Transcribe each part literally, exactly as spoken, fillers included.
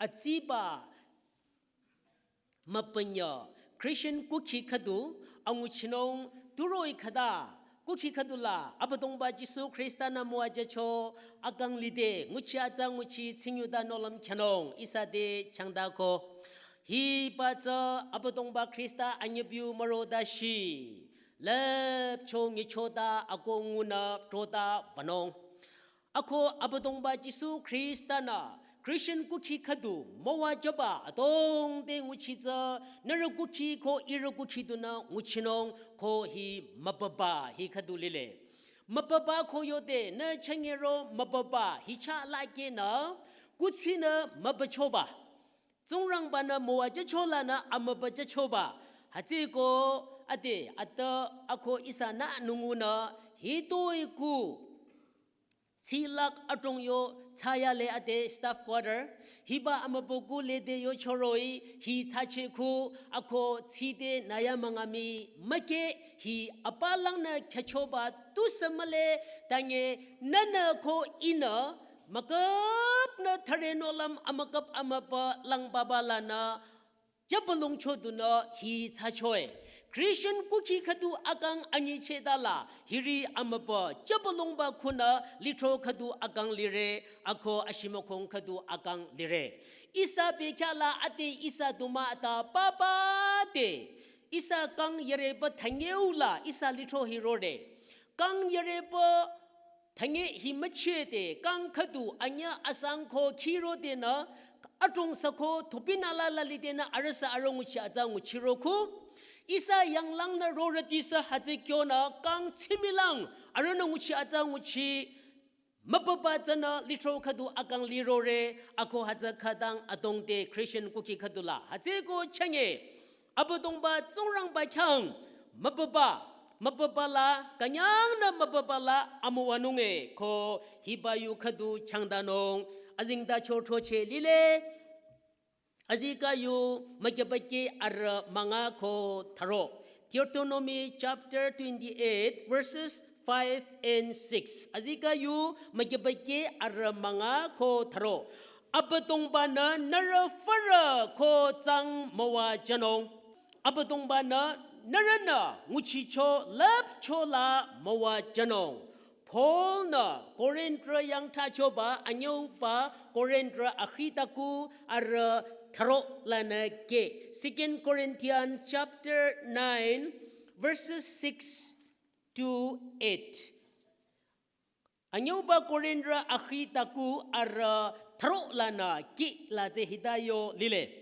atsiba müpünyü Christian kukhi khüdu anguchinung turoh-i khüta kukhi khüdula Abüdongba Jisu Khrista-nü müwajücho akang lide nguchi atsa nguchi tsingyuta nohlüm khyünung ihsa te changdako. Hiba tsü Abüdongba Khrista anyübiu müro dashi lüpcho nyichota ako ngunü trota wünung. Ako Abüdongba Jisu Khrista-nü Christian kukhi khüdu müwajüba adrong te nguchi tsü nührü kukhi ko ihrü kukhi dunü nguchinung ko hi mübüba hi khüdu lile. Mübüba ko yode nü changero mübüba hi chah lakehnü kuthsinü mübüchoba. Tsingrangba-nü müwajücho lanü amübüjüchoba. Hütsüeko ade ata ako ihsanü ngunü hitoi ku thsilak adrong yo thsayale ade staff quarter. Hiba amübükuh lede yochoroh-i hi thsachehku ako thside nüyamüngami müke hi apalangnü khyüchoba tusü mühle tange nühnü ko ihnü müküpnü thüre nohlüm amüküp amübü langbaba lanü jübülung chodunü hi thsachoe. Christian kukhi khüdu akang anyicheh dala hiri amübü jübülungba khunü lithro khüdu akang lire ako ashimükhong khüdu akang lire. Ihsa bekhyah la ade ihsa du mah ta papa te ihsa kang yürepü thangeu la ihsa lithro hi rore. Kang yürepü thange hi müchete kang khüdu anyüh asang ko khiro denü adrong sü ko thopinü la la lidenü arüh sü arüh nguchi atsa nguchiro ku. Ihsa yanglangnü rorüti sü hütsü kyonü kang tsimilang arühnü nguchi atsa nguchi mübüba tsünü lithro khüdu akang lirore ako hütsü khütang adrong te Christian kukhi khüdula hütsüeko change Abüdongba Tsingrangba khyang mübüba, mübüba la künyangnü mübüba la amüwanunge ko hiba yu khüdu changdanung azengtacho throcheh lile. Azikeh yu mükyübakeh arüh münga ko thüro. Deuteronomy chapter twenty-eight, verses five and six. Azikeh yu mükyübakeh arüh münga ko thüro. Abüdongba-nü nührü fürü ko tsang müwajünung. Abüdongba-nü nührünü nguchicho lüpcho la müwajünung. Paul-nü Korinth yangthsachoba anyüuba Korinth akhi taku arüh thüro lanü ke. Second Corinthians chapter nine, verses six to eight. Anyüuba Korinth akhi taku arüh thüro lanü kih la tsü hita yo lile.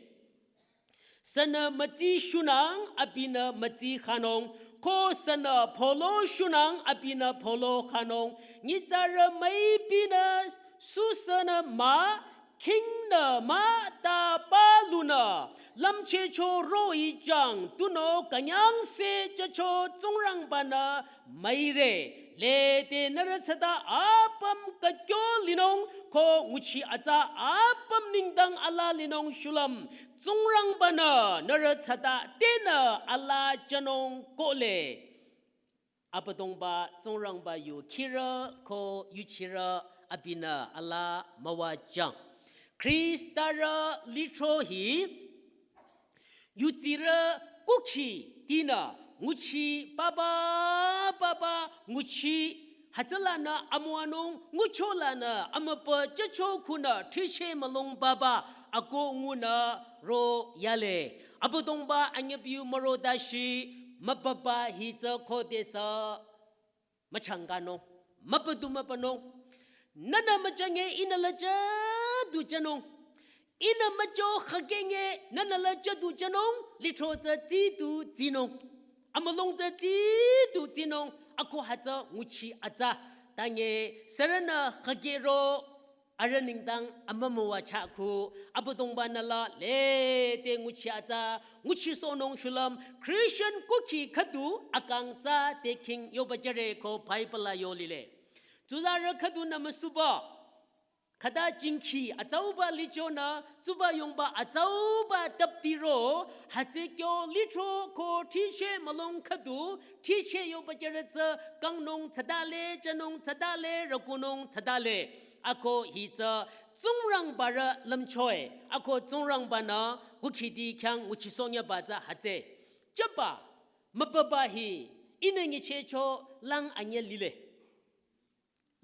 Sünü mütsi shunang abinü mütsi khanung, ko sünü polo shunang abinü polo khanung. Nyitsarü müipinü süsünü mah, khingnü mah ta palunü lümchehcho roh-i jüng tunüo künyangse jücho Tsingrangba-nü müire. Lede nührü thsata apüm kükyo linung ko nguchi atsa apüm nengdang ala linung shulüm Tsingrangba-nü nührü thsata tenü ala jünung kohle. Abüdongba Tsingrangba yu khirü ko yuchirü abinü ala müwajüng. Khristarü lithro hi yutsirü kukhi tinü nguchi papa papa nguchi hütsülanü amüwanung ngucho lanü amübüjücho khunü thricheh mülung papa ako ngunü royale. Abüdongba anyübiu müro dashi mübüba hi tsü khodesü müchangkanung, mübüdu mübünung. Nühnü müchange ihnü la jüdu jünung. Ihnü mücho khakenge nühnü la jüdu jünung, lithro tsü tsidu tsinung. Amülung tsü tsidu tsinung, ako hütsü nguchi atsa. Tange sürünü khakero arüh nengdang amümüwa chahku, Abüdongba-nü la lede nguchi atsa nguchisohnung shulüm Christian kukhi khüdu akang tsü te khing yoba jüre ko Bible la yo lile. Tsuzarü khüdunü müsuba khüta jingkhi atsauba lichonü tsuba yongba atsauba taptiro, hütsü kyo lithro ko thricheh mülung khüdu thricheh yoba jüre tsü kangnung thsadale, jünung thsadale, rükunung thsadale. Ako hi tsü Tsingrangbarü lümchoe, ako Tsingrangbanü kukhiti khyang nguchisohnyüba tsü hütsü. Jüba, mübüba hi, ihnü nyichehcho lang anyüh lile.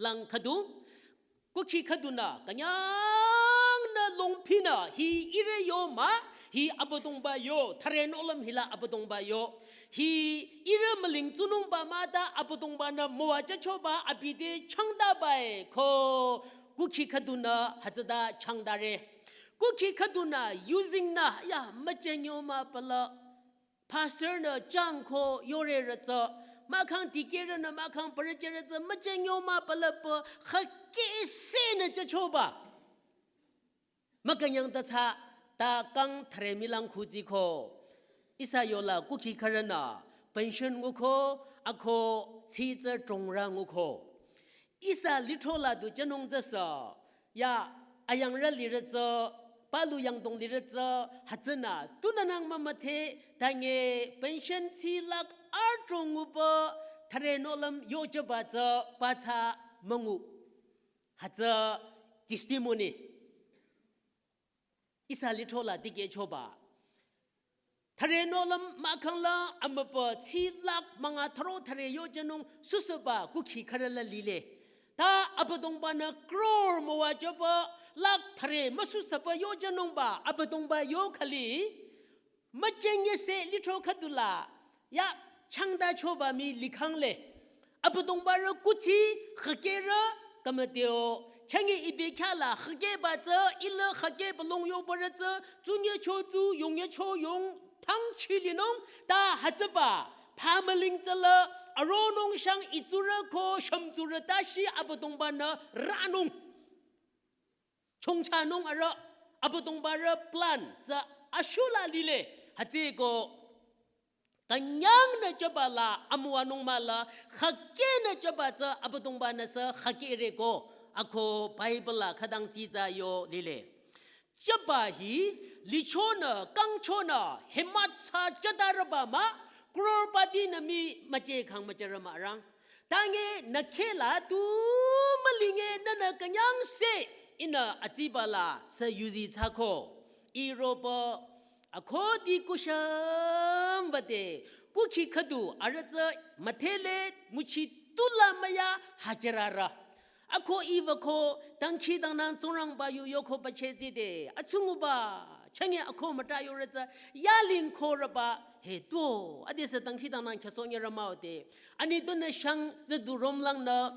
Lang khüdu, kukhi khüdunü, künyangnü longphinü, hi ihrü yo mah, hi Abüdongba yo, thüre nohlüm hila Abüdongba yo. Hi ihrü müling tsunungba mah ta Abüdongbanü müwajüchoba abi te changdabae ko kukhi khüdunü hütsüta changdare. Kukhi khüdunü yuzingnü ya müchehnyo mah pala. Pastor nü changko yore rütsü. Mahkhang dikehrünü mahkhang parüche rütsü müchehnyo mah pala pü khakese nü jüchoba. Mükünyang ta tsü ta kang thüre milang khuziko. Ihsa yola kukhi khürünü pension nguko, ako tsitsü tongra nguko. Ihsa lithro la du jünung tsüsü, ya ayangrü lirü tsü, palu yangdong lirü tsü, hütsünü, tunünang mümüdhe, tange pension tsi lakh artro ngupü, thüre nohlüm yojüba tsü, pathsa müngu. Hütsü testimony. Ihsa lithro la dikehchoba. Thüre nohlüm mahkhang la amübü tsi lakh münga thüro thüre yojünung süsüba kukhi khürü la lile. Ta Abüdongbanü crore müwajüba lakh thüre müsüsüba yojünungba Abüdongba yo khali. Müchehnyüse lithro khüdula, ya changdachoba mii likhangle. Abüdongbarü kuthsi khakehrü kamateo. Chünye ibe khyala khakeba tsü, ila khakeba long yobarü tsü, tsunyecho tsu, yongnyecho yong, thangchi linung, ta hütsüba, phamüling tsüla, aronung shang itsurü ko, shümtsurü tashi Abüdongbanü ranung. Chongchanung arüh, Abüdongbarü plan tsü ashula lile, hütsüko künyangnü jüba la amüwanung mah la, khakenü jüba tsü Abüdongbanü sü khakereko, ako Bible la khütang tsitsa yo lile. Jüba hi, lichonü, kangchonü, himmat sa jüdarüba mah, crorepati nü mii mücheh khang müchürü mah rang. Tange nü kheh la tu mülinge nünü künyangse ihnü atsiba la sü yuzi thsako. Iropü akhoti kusham bate kukhi khüdu arüh tsü müdhele nguchi tula müya hajirarü. Ako iwüko dangkhidangnang Tsingrangba yu yoko bache zide atsunguba chünye ako müta yorü tsü yalingko rüba he tuo adesü dangkhidangnang khyüsohnyürü mah-o de. Ani dunü shang züdu romlangnü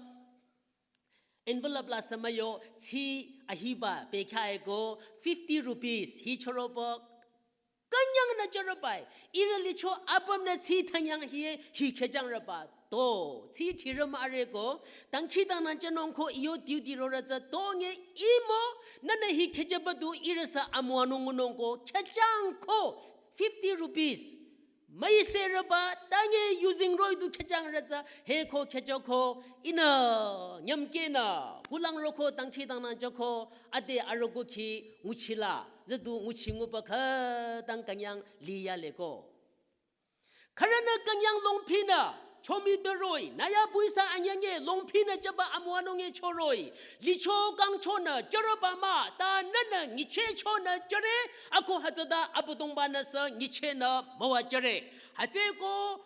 envelope la sü müyo tsi ahiba bekhyah eko fifty rupees hi chüropü künyangnü jüroba-i. Ihrü licho apümnü tsi thanyang hi hi khyüjangrüba. To, tsi thirü mah areko, dangkhidangnang jünung ko iyo duty rorü tsü to nge imo, nünü hi khyüjüba du ihrü sü amüwanung ngunung ko khyüjang ko fifty rupees. Müiserüba, tange yuzeng roh-i du khyüjangrü tsü, he ko khyüjoko, ihnü, nyümkehnü, kulang roko, dangkhidangnang jüko, ade arüh kukhi nguchila, züdu nguchi nguba khütang künyang liyaleko. Khürünü künyang longphinü, chomi düroi, nüyabu ihsa anyenge longphinü jüba amüwanung-e choroi. Licho kangchonü jüroba mah, ta nünü nyichehchonü jüre, ako hütsüta Abüdongbanü sü nyichehnü müwajüre. Hütsüko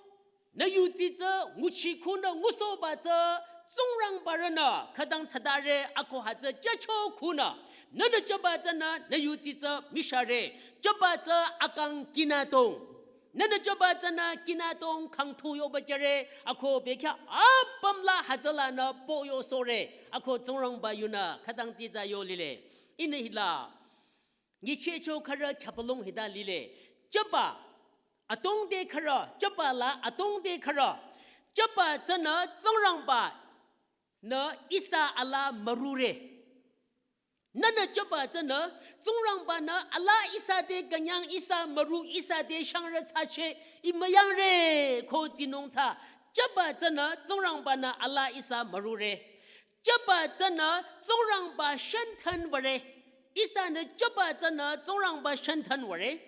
nü yudsi tsü nguchi khunü ngusohba tsü Tsingrangbarünü khütang thsadare ako hütsü jücho khunü. Nünü jüba tsünü nü yudsi tsü mishare. Jüba tsü akang kinadong. Nünü jüba tsünü kinadong khangthu yoba jüre ako bekhyah apüm la hütsülanü po yosohre ako Tsingrangba yunü khütang tsitsa yo lile. Ihnü hila nyichehcho khürü khyapalong hita lile. Jüba atongde khürü, jüba la atongde khürü. Jüba tsünü Tsingrangbanü ihsa alaa mürure. Nünü jüba tsünü Tsingrangbanü alaa ihsa te künyang ihsa müru ihsa te shangrü thsache imüyangre ko tsinung thsa. Jüba tsünü Tsingrangbanü alaa ihsa mürure. Jüba tsünü Tsingrangba shenthen würe. Ihsanü jüba tsünü Tsingrangba shenthen würe.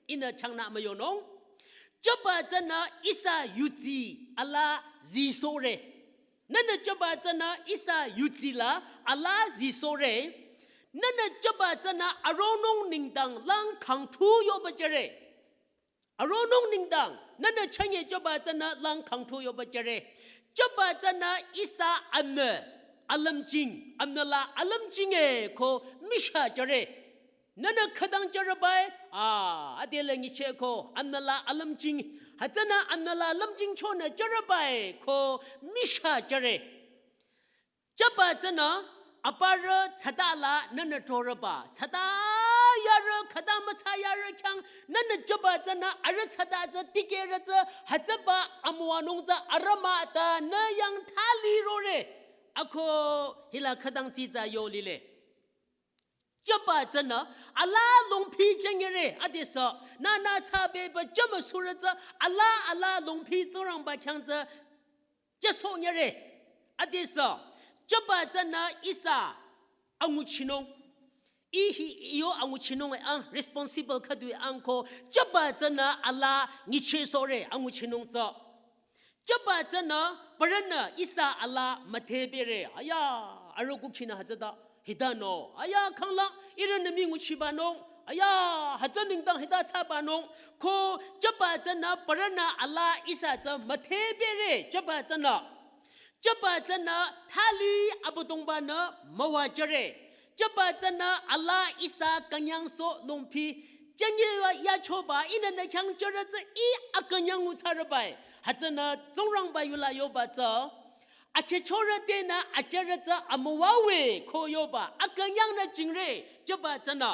Ihnü changnü müyonung. Jüba tsünü ihsa yudsi alaa zisohre. Nünü jüba tsünü ihsa yudsi la alaa zisohre. Nühnü jüba tsünü aronung nengdang lang khangthu yoba jüre. Aronung nengdang, nühnü chünye jüba tsünü lang khangthu yoba jüre. Jüba tsünü ihsa amü alümjing, amüla alümjing e ko misha jüre. Nühnü khütang jürebai, a, adela nyicheh ko, amüla alümjing, hütsünü amüla alümjing chonü jürebai ko misha jüre. Jüba tsünü, aparü tsütala nühnü troreba. Tsüta yarü, khüta mütsa yarü khyang, nühnü jüba tsünü, arüh tsüta tsü, tikehre tsü, hütsüba amüwanung tsü, arüh mah ta, nü yang thali rore. Ako hila khütang tsitsa yo lile. Jüba tsünü, ala longphi jüngere, adesü, nühnü tsübeba jümü sürü tsü, ala, ala longphi Tsingrangba khyang tsü, jüsohnyere, adesü, jüba tsünü ihsa anguchinung. Ihi iyo anguchinung e ang responsible khüdu e ang ko, jüba tsünü ala nyichehsohre anguchinung tsü. Jüba tsünü, parünü ihsa ala müthebere, aya, arüh kukhinü hütsüta, hita no, aya, khanglang, ihrünü mii nguchiba nung, aya, hütsü nengdang hita thsaba nung, ko jüba tsünü, parünü ala ihsa tsü müthebere, jüba tsünü. Jüba tsünü, thali Abüdongba-nü müwajüre. Jüba tsünü ala ihsa künyangsoh longphi. Jünye wa yachoba ihnü nü khyang jüre tsü ih akünyang nguthsarebai. Hütsünü Tsingrangba yula yoba tsü. Akhechorü tenü ajüre tsü amüwawe ko yoba. Akünyangnü jingre jüba tsünü.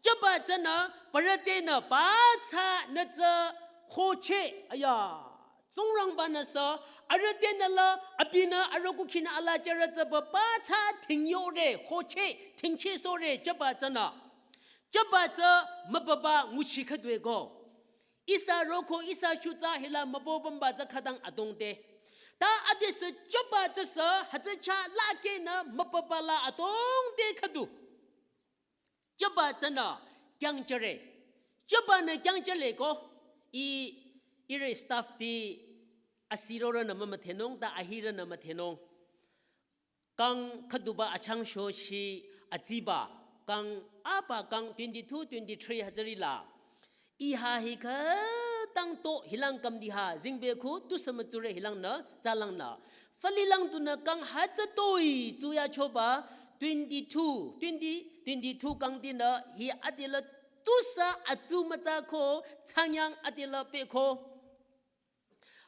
Jüba tsünü parü tenü pathsanü tsü khocheh. Aya. Tsingrangba-nü sü, arüh tenü la, abinü arüh kukhinü ala jüre tsü ba, pathsa thingyore, khocheh, thingchehsohre, jüba tsünü. Jüba tsü mübüba nguchi khüdu e ko. Ihsa roko, ihsa shutsa hila mübübümba tsü khütang adrong te. Ta adesü jüba tsü sü, hütsü chah lakehnü mübüba la adrong te khüdu. Jüba tsünü kyangjüre. Jübanü kyangjüle ko. I, ihrü staff ti asirorünü mümüdhenung, ta ahirünü müdhenung. Kang khüduba achang shoshi atsiba. Kang apa kang twenty-two, twenty-three hütsüri la. Iha hi khütang to hilang kamdi ha zingbe khu tusü mütsure hilangnü tsalangnü. Falilang tunü kang hütsü toi tsuyachoba twenty-two, twenty, twenty-two kang tinü hi adela tusü atsu mütsa ko tsanyang adela pe ko.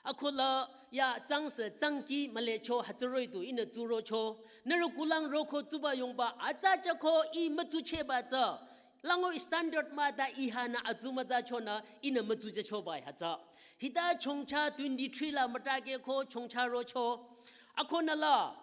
Akola ya tsangse tsangki mülecho hütsü roh-i tu ihnü tsurocho. Nührü kulang roko tsuba yongba atsa chako ih mütsuchehba tsü. Lango standard mah ta ihanü atsu mütsachonü ihnü mütsuchehchoba hütsü. Hita chongcha twenty-three la mütake ko chongcha rocho. Akonü la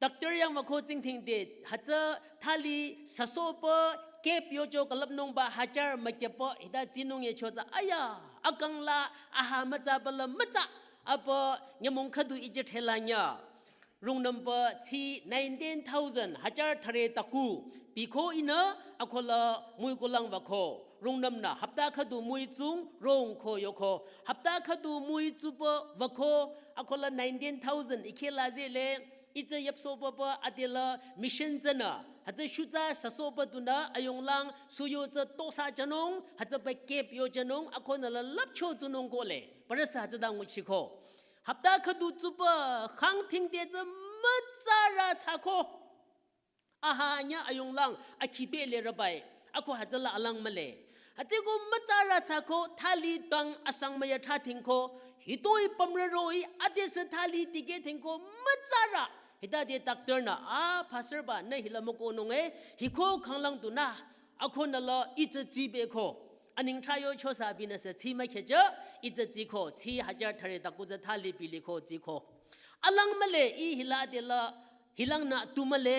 doctor yang wüko tsingdhingde hütsü thali süsohpü kep yocho külüpnungba hajar mükyüpü hita tsinung yecho tsü aya akang la aha mütsaba la mütsa apü nyümong khüdu ijethela nya. Roll number tsi nineteen thousand hajar thüre taku piko ihnü akola müi kulang wüko. Roll number nü hapta khüdu müi tsung rong ko yoko. Hapta khüdu müi tsupü wüko akola nineteen thousand ikhela zele itsü yüpsohpüpü adela mission tsünü. Hütsü shutsa süsohpü tunü ayonglang suyo tsü tosa jünung, hütsüpü kep yo jünung, akonü la lüpcho tsunung kohle. Parüsü hütsüta nguchiko. Hapta khüdu tsupü khang thingde tsü mütsarü thsako. Aha nya ayonglang akhipe le rübai. Ako hütsüla alang mühle. Hütsüko mütsarü thsako thali tang asang müya thra thingko. Hitoi pümrü roh-i adesü thali tikeh thingko mütsarü. Hitade doctor nü, a, pastor ba, nü hila mükohnung e. Hiko khanglang tunü. Akonü la itsü tsibeko. Aning thra yocho sü abinü sü tsi mükhehcho. Itsü tsiko. Tsi hajar thüre taku tsü thali piliko tsiko. Alang mühle ih hila adela hilangnü tu mühle,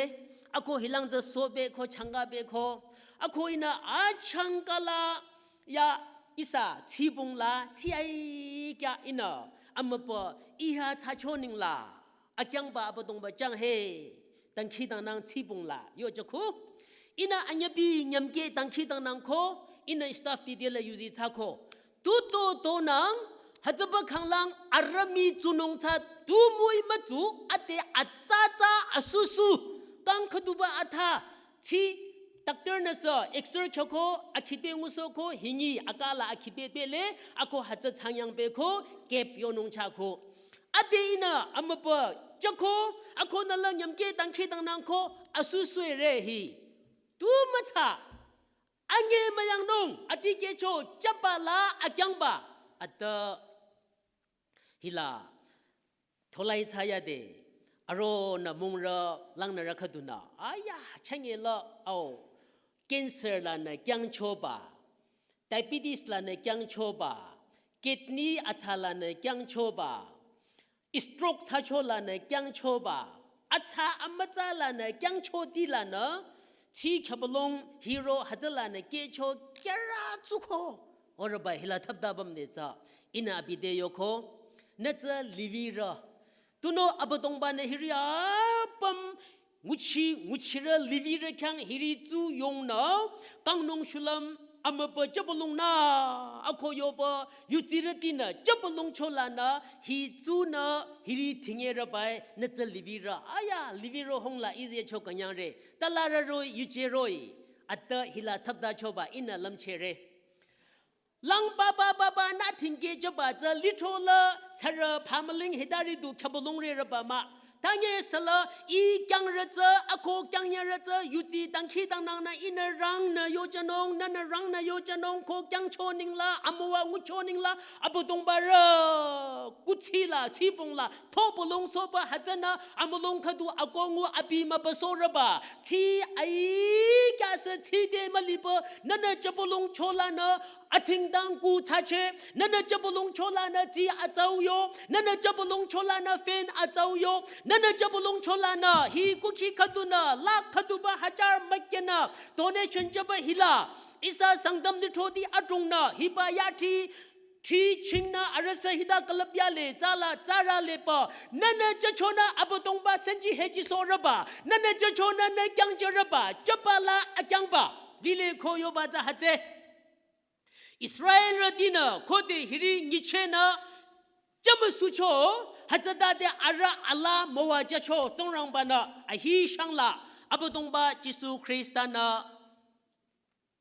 ako hilang tsü sobeko, changkabeko, ako ihnü achangka la ya ihsa tsibong la, tsi ai kya ihnü, amüpü iha thsacho nengla, akyangba Abüdongba chang he, dangkhidangnang tsibong la, yo jüko, ihnü anyübi nyümkeh dangkhidangnang ko, ihnü staff ti dela yuzi thsako, tu to tonang, hütsüba khanglang arüh mii tsunung thsa tu müi mütsu ade atsatsa asusu, kang khüduba atha, tsi Doctor-nü sü X-ray khyoko, akhite ngusohko, hingi akala akhite tele, ako hütsü thsangyang peko, kep yonung chako. Ade ihnü amüpa chako, ako nü la nyümke dangkhidangnangko, asu sure hi. Tu mütsa. Ange müyangnung, adi kehcho, chaba la akyangba. Ata hila tholai thsayade, aronü mungrü langnürü khüdunü, aya, changela, au, cancer lanü kyangchoba, diabetes lanü kyangchoba, kidney atsa lanü kyangchoba, stroke thsacho lanü kyangchoba, atsa amütsa lanü kyangchoti lanü, chi khyabülung hiro hütsü lanü kehcho kyara tsuko, oraba hila thapta bamde tsü, ihnü abi te yoko, nü tsü Levirü. Tunüo Abüdongba-nü hiri apüm nguchi, nguchirü Levirü khyang hiri tsu yongnü, kangnung shulüm, amüpa chapalung nü, ako yoba, yutsirütinü, chapalung cholanü, hi tsunü, hiri thingerübai, nü tsü Levirü, aya, Levirü hongla ize cho künyangre, talarü roh-i, yuche roh-i, ata hila thapta choba, ihnü lümchehre. Lang ba ba ba ba nü thingke chaba tsü lithro la tsara phamüling hitari du khyabülung rerüba mah. Tanye sala i kyangrü tsü, ako kyangnyarü tsü, yutsi dangkhidangnangnü ihnü rangnü yochanung, nünü rangnü yochanung, ko kyangcho ningla, amüwa ngucho ningla, Abüdongba rü, kuthsi la, tsibong la, thopülung soba hütsünü, amülung khüdu akongu abi mübüsohrüba. Tsi ai kyasü tsi te müliba, nünü chapalung cholanü, athingdang ku thsache, nünü chapalung cholanü tsi atsau yo, nünü chapalung cholanü fan atsau yo, nünü chapalung cholanü, hi kukhi khüdunü, lakh khüduba hajar mükyanü, donation chaba hila, ihsa Sangtam lithroti adrongnü, hiba yathi, Thri chingnü arüh sü hita külüp yale, tsala, tsara lepa. Nünü chachonü Abüdongba senji heji sohrüba. Nünü chachonü nü kyangcherüba. Chaba la akyangba. Lile ko yoba tsü hütsü. Israelrütinü khode hiri nyichenü chamüsucho. Hütsütade arüh alaa müwajacho Tsingrangba-nü ahi shangla. Abüdongba Jisu Khrista-nü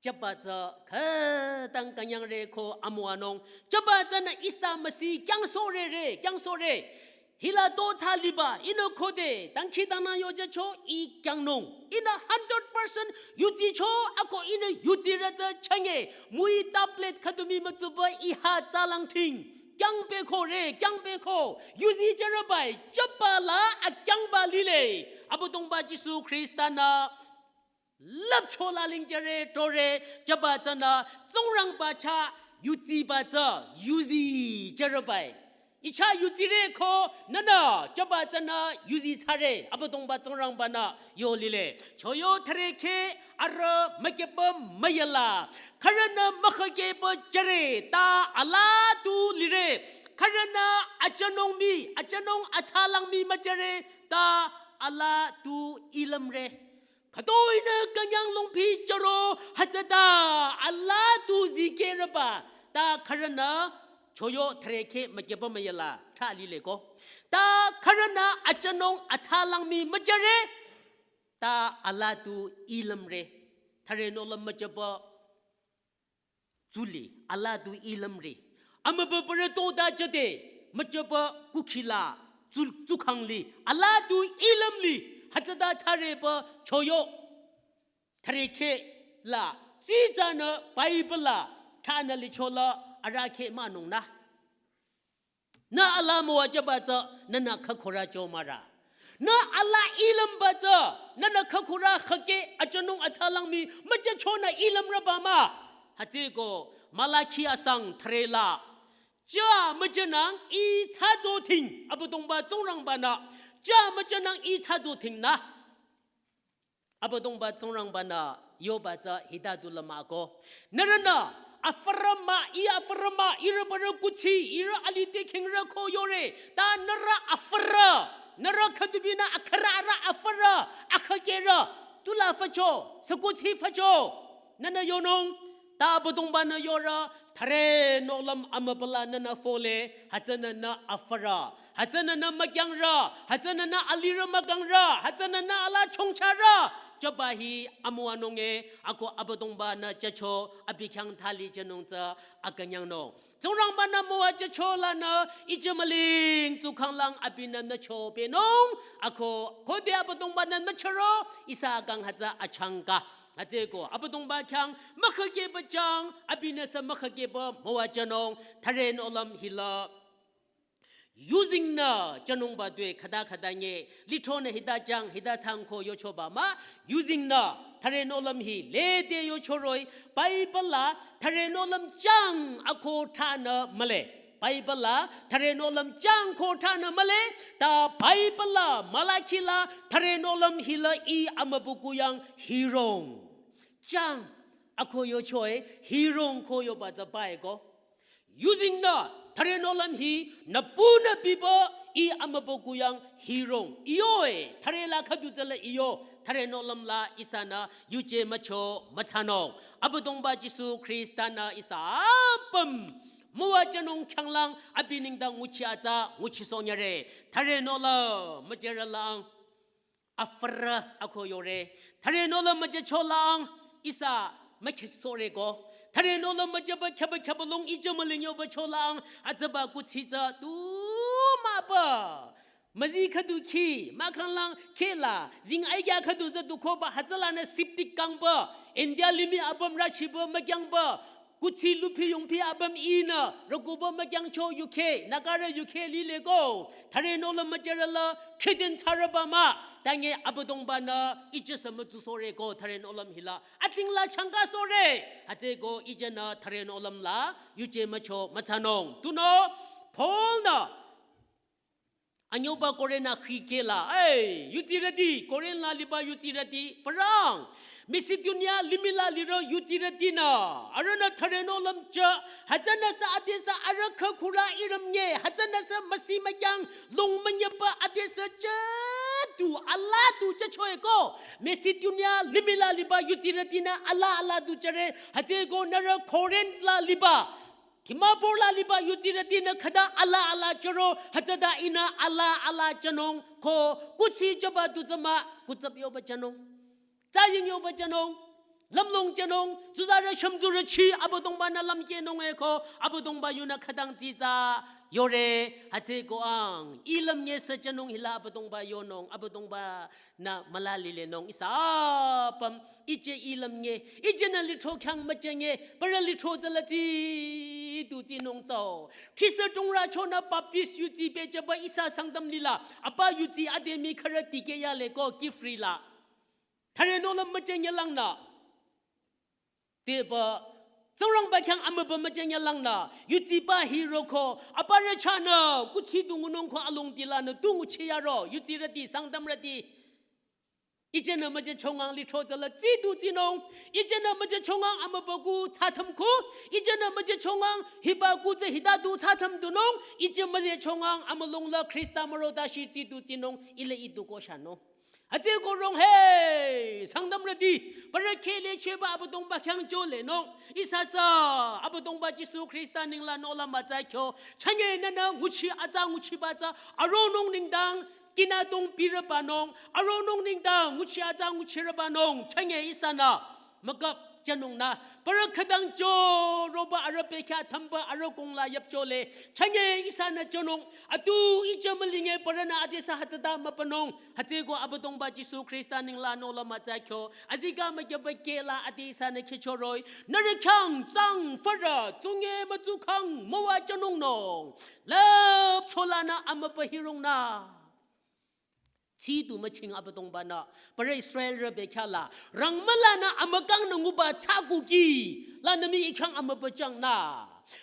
chaba tsü khütang künyangre ko amüwanung. Chaba tsünü ihsa Masi kyangsohrere, kyangsohre. Hila to thaliba, ihnü khode, dangkhidangnang yojacho i kyangnung. Ihnü hundred percent yuticho, ako ihnü yutirü tsü chenge. Mui tablet khüdumi mütsuba iha tsalang thing. Kyangpehko re, kyangpehko. Yuti cherübai, chaba la akyangba lile. Abüdongba Jisu Khrista-nü lüpcho laling jüre, tore, chaba tsünü, Tsingrangba chah, yutiba tsü, yuzi, jürübai. I chah yutire ko, nünü, chaba tsünü, yuzi thsare, Abüdongba Tsingrangba-nü, yo lile. Choyo thürekheh, arüh, mükyeba müyala. Khürünü mükhakeba jüre, ta alaa tu lire. Khürünü, achanung mii, achanung atsalang mii müjüre, ta alaa tu ilümre. Khütoi-nü künyang longphi chüro hütsüta alaa tu zikehrüba. Ta khürünü choyo thürekheh mükyeba müyala thali leko. Ta khürünü achanung atsalang mii müjüre. Ta alaa tu ilümre. Thüre nohlüm müjüba tsuli, alaa tu ilümre. Amübübürü tota jüde, müjüba kukhila, tsul-, tsukhangli, alaa tu ilümli, hütsüta thsareba choyo. Thürekheh la, tsitsünü Bible la, thsanü lichola, arahkheh münungnü. Nü alaa müwajüba tsü, nünü khükhurü chomürü. Nü alaa ilümba tsü, nünü khükhurü khakeh achanung atsalang mii, müjüchonü ilümrüba mah. Hütsüko, Malaki asang thürela. Chah müjünang i thsazo thing, Abüdongba Tsingrangba-nü. Chah müjünang i thsazo thing nü. Abüdongba Tsingrangba-nü yoba tsü hita du lümako. Nührünü, afürü mah, i afürü mah, ihrü bürü kuthsi, ihrü alih te khingrü ko yore. Ta nührü afürü, nührü khüdubinü akhürü arüh afürü, akhakehrü. Tula fücho, sü kuthsi fücho. Nünü yonung, ta Abüdongba-nü yore, thüre nohlüm amübüla nünü fole, hütsünü nü afürü, hütsünü nü mükyangrü, hütsünü nü alirü mükangrü, hütsünü nü alaa chongcharü, Jüba hi amüwanung e, ako Abüdongba-nü jücho abi khyang thali jünung tsü akünyangnung. Tsingrangba-nü müwajücho lanü ijü müling tsukhanglang abinü nücho pehnung, ako khode Abüdongba-nü nüchoro ihsa akang hütsü achangka. Hütsüeko Abüdongba khyang mükhakehba jang, abinü sü mükhakehba müwajünung, thüre nohlüm hila. Yuzingnü jünungba due khüta khüta nye, lithronü hita jang hita thsang ko yochoba mah, yuzingnü thüre nohlüm hi lede yochoroh-i, Bible la thüre nohlüm jang ako thsanü mühle. Bible la thüre nohlüm jang ko thsanü mühle, ta Bible la Malaki la thüre nohlüm hila ih amübükuh yang hirong. Jang ako yocho-i hirong ko yoba tsü bai ko. Yuzingnü thüre nohlüm hi nüpunü biba ih amübükuh yang hirong. Iyo-e, thüre la khüdu tsüla iyo, thüre nohlüm la ihsanü yuje mücho müthsanung. Abüdongba Jisu Khrista-nü ihsa apüm müwajünung khyanglang abi nengdang nguchi atsa nguchisohnyüre. Thüre nohlüm müjürülang afürü ako yore. Thüre nohlüm müjücho lang ihsa mükhehsohre ko. Thüre nohlüm müjüba khyaba khyaba long ijü müling yoba cho lang, hütsüba kuthsi tsü tu mahba. Müzi khüdu khi, mahkhanglang khehla, zing aikya khüdu tsü tu koba hütsülanü septic kangba, India limih apüm rüchiba mükyangba, kuthsi luphi yongphi apüm ihnü, rükuba mükyangcho yukheh, Nagarü yukheh lile ko, thüre nohlüm müjürüla, thridin thsarüba mah, tange Abüdongba-nü ijü sü mütsusohre ko, thüre nohlüm hila, atingla changkasohre, hütsüeko ijünü thüre nohlüm la, yuje mücho müthsanung. Tunüo, Paul-nü, anyüba Korinth-nü khikehla, ei, yudsirüti, Korinth la liba yudsirüti, parang, Macedonia limih la lirü yudsirütinü, arühnü thüre nohlüm jü, hütsünüsü adesü arüh khükhurü ihrüm nye, hütsünüsü müsi mükyang, long münyüba adesü jü, tu, ala tu jücho-e ko, Macedonia limih la liba yudsirütinü ala ala tu jüre, hütsüeko nührü Korinth la liba, Dimapur la liba yudsirütinü khüta ala ala jüro, hütsüta ihnü ala ala jünung ko, kuthsi jüba tu tsü mah, kutsap yoba jünung. Tsaying yoba jünung. Lümlong jünung, tsuzarü shümtsurü chi Abüdongba-nü lümkehnung-e ko, Abüdongba yunü khütang tsitsa yore, hütsüeko ang, ih lümnye sü jünung hila Abüdongba yonung, Abüdongba-nü müla lilenung ihsa apüm, ijü ih lümnye, ijünü lithro khyang müjünge, parü lithro tsüla tsi tu tsinung tsü. Thisü tungrü chonü Baptist yudsi pehjüba ihsa Sangtam lila, apa yudsi ade mii khürü tikeh yale ko Kiphire la. Thüre nohlüm müjünge langnü. Teba, Tsingrangba khyang amübü müjünge langnü, yudsiba hiroko, aparü chahnü, kuthsi du ngunung ko alongdi lanü, tu nguchi yaro, yudsirüti, Sangtamrüti. Ijünü müjüchongang lithro tsüla tsi tu tsinung, ijünü müjüchongang amübükuh thsathüm ko, ijünü müjüchongang hiba kuh tsü hita tu thsathüm tunung, ijü müjüchongang amülung la Khrista müro tashi tsi tu tsinung, ile ih tu ko shanung. Hütsüeko rong he, Sangtamrüti, parü kheh lechehba Abüdongba khyang jülenung, ihsa sü, Abüdongba Jisu Khrista nengla nohlüm atsa kyo, chünye nünü nguchi atsa nguchiba tsü, aronung nengdang, kinü tong pirübanung, aronung nengdang, nguchi atsa nguchirübanung, chünye ihsanü, mükap jünungnü, parü khütang jüroba arüh pehkya thümba arüh kongla yapjüle, chünye ihsanü jünung, atu ijü mülinge parünü adesü hütata mübünung, hütsüeko Abüdongba Jisu Khrista nengla nohlüm atsa kyo, azikeh mükyaba kehla ade ihsanü khehchoroh-i, nührü khyang tsang fürü, tsunge mütsukhang müwajünungnung, lüpcholanü amübü hirungnü. Tsi du müching Abüdongba-nü, parü Israelrü bekhyah la, rangmülanü amükangnü nguba thsakuki, lanü mii ih khyang amübü jangnü.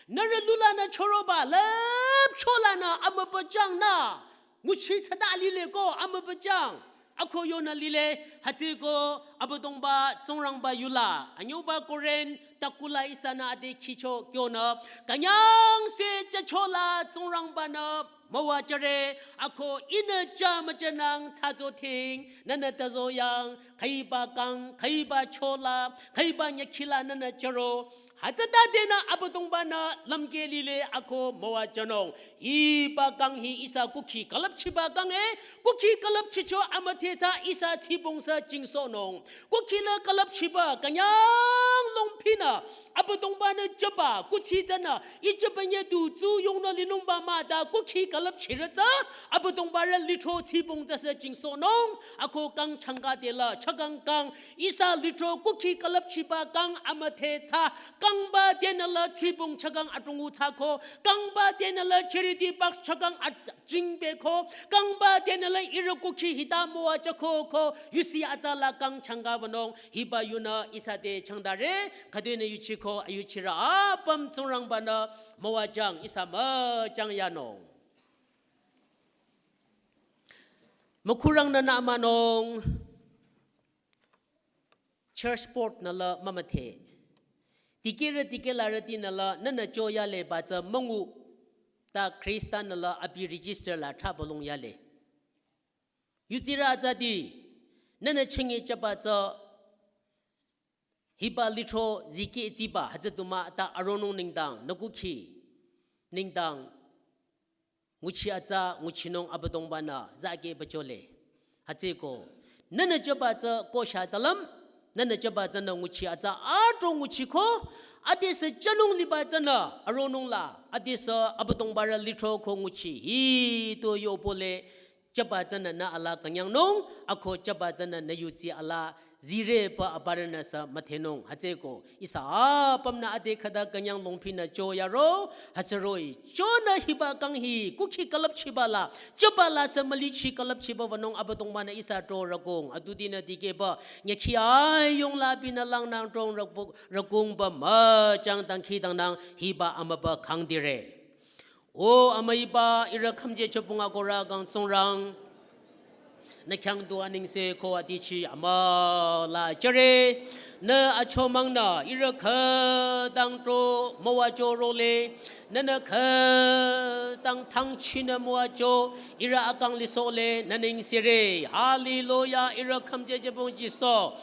Nührü lulanü chüroba, lüpcholanü amübü jangnü. Nguchi thsata lile ko amübü jang. Ako yonü lile, hütsüeko Abüdongba Tsingrangba yula, anyüba Korinth, takula ihsanü ade khicho kyonü, künyangse jüchola Tsingrangba-nü, müwajüre, ako ihnü jümüjünang thsazo ting, nünü tazo yang, khüiba kang, khüiba chola, khüiba nyükhila nünü jüro, Hütsüta denü Abüdongba-nü lümkeh lile ako müwajünung. Hiba kang hi ihsa kukhi külüpchiba kang e, kukhi külüpchicho amüdhethsa ihsa tsibong sü jingsohnung. Kukhi la külüpchiba künyang longphinü Abüdongba-nü jüba kuthsi tsünü, ijüba nye du tsuyongnü linungba mah ta kukhi külüpchirü tsü, Abüdongba-rü lithro tsibong tsü sü jingsohnung, ako kang changka dela, chakang kang, ihsa lithro kukhi külüpchiba kang amüdhethsa, kangba denü la tsibong chakang adrongnü thsako, kangba denü la charity box chakang at- jingpeko, kangba denü la ihrü kukhi hita müwajüko ko, yusi atsa la kang changka wünung, hiba yunü ihsa te changdare, khüdunü yuchiko, ayuchirü apüm Tsingrangba-nü müwajüng ihsa müjüng yanung. Mükhurang nü nü amanung, church board nü la mümüdhe. Dikehrü dikehlarüti nü la nünü cho yaleba tsü müngu ta Khrista-nü la abi register la thrabülung yale. Yutsirü atsati, nünü chünye jüba tsü hiba lithro zikeh tsiba hütsü du mah ta aronung nengdang, nü kukhi nengdang, nguchi atsa nguchinung Abüdongba-nü zake bachole. Hütsüeko, nünü jüba tsü kosha talüm, nünü jüba tsünü nguchi atsa adrong nguchiko, adesü jünung liba tsünü aronung la, adesü Abüdongba-rü lithro ko nguchi hito yopole, jüba tsünü nü ala künyangnung, ako jüba tsünü nü yutsi ala zireba aparünü sü müdhenung. Hütsüeko, ihsa apümnü ade khüta künyang longphinü cho yaro, hütsüroh-i, chonü hiba kang hi, kukhi külüpchiba la, jüba la sü mülichi külüpchiba wünung Abüdongba-nü ihsa tro rükong, adudinü dikehba, nyükhi ayung la binü langnang trong rüku-, rükongba müjüng dangkhidangnang hiba amüba kangdire. O amüiba ihrü khümje chüpung akohrü kang Tsingrang. Nü khyang du anengse ko atichi amüla jüre. Nü achomangnü ihrü khütang tro müwajü role. Nünü khütang thangchinü müwajü. Ihrü akang lisohle nü nengsere. Hallelujah, ihrü khümje chüpung Jisu.